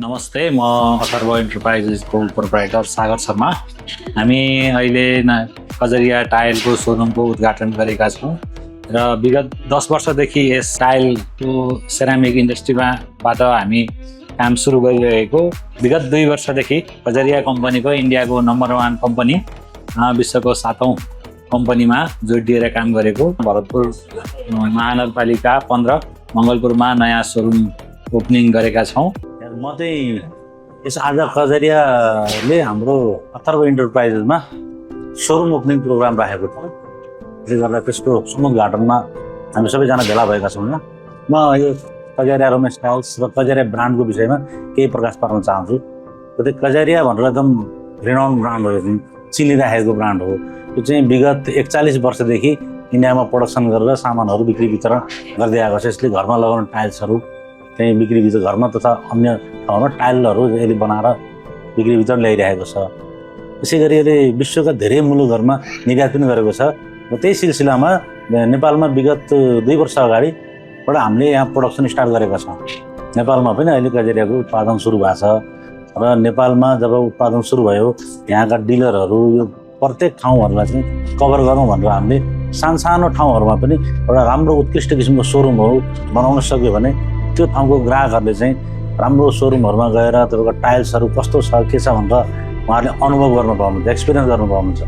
नमस्ते, म अथर्व इन्टरप्राइजेसको प्रोप्राइटर सागर शर्मा। हामी अहिले कजरिया टाइलको सोरुमको उद्घाटन गरेका छौँ र विगत 10 वर्षदेखि यस टाइलको सेरामिक इन्डस्ट्रीबाट हामी काम सुरु गरिरहेको। विगत 2 वर्षदेखि कजरिया कम्पनीको इन्डियाको नम्बर 1 कम्पनी, विश्वको 7औं कम्पनीमा जोडिएर काम गरेको। भरतपुर महानगरपालिका 15 मङ्गलपुरमा नयाँ सोरुम ओपनिङ गरेका छौँ। म चाहिँ यस आज कजरियाले हाम्रो अथर्व इन्टरप्राइजेसमा सोरुम ओपनिङ प्रोग्राम राखेको थियो। त्यसले गर्दा त्यसको समुद्घाटनमा हामी सबैजना भेला भएका छौँ। म यो कजरिया रमेश टाइल्स र कजरिया ब्रान्डको विषयमा केही प्रकाश पार्न चाहन्छु। जस्तै कजरिया भनेर एकदम रिनाउन्ड ब्रान्ड हो, चिनिराखेको ब्रान्ड हो। यो चाहिँ विगत 41 वर्षदेखि इन्डियामा प्रोडक्सन गरेर सामानहरू बिक्री वितरण गर्दै आएको छ। यसले घरमा लगाउने टाइल्सहरू चाहिँ बिक्री वितरण घरमा तथा अन्य ठाउँमा टाइलहरू यसले बनाएर बिक्री वितरण ल्याइरहेको छ। त्यसै गरी यसले विश्वका धेरै मुलुकहरूमा निर्यात पनि गरेको छ। र त्यही सिलसिलामा नेपालमा विगत 2 वर्ष अगाडिबाट हामीले यहाँ प्रोडक्सन स्टार्ट गरेका छौँ। नेपालमा पनि अहिले कजरियाको उत्पादन सुरु भएको छ र नेपालमा जब उत्पादन सुरु भयो यहाँका डिलरहरू यो प्रत्येक ठाउँहरूलाई चाहिँ कभर गरौँ भनेर हामीले सानो ठाउँहरूमा पनि एउटा राम्रो उत्कृष्ट किसिमको सोरुमहरू बनाउन सक्यो भने त्यो ठाउँको ग्राहकहरूले चाहिँ राम्रो सोरुमहरूमा गएर तपाईँको टाइल्सहरू कस्तो छ के छ भनेर उहाँहरूले अनुभव गर्नु पाउनुहुन्छ, एक्सपिरियन्स गर्नु पाउनुहुन्छ।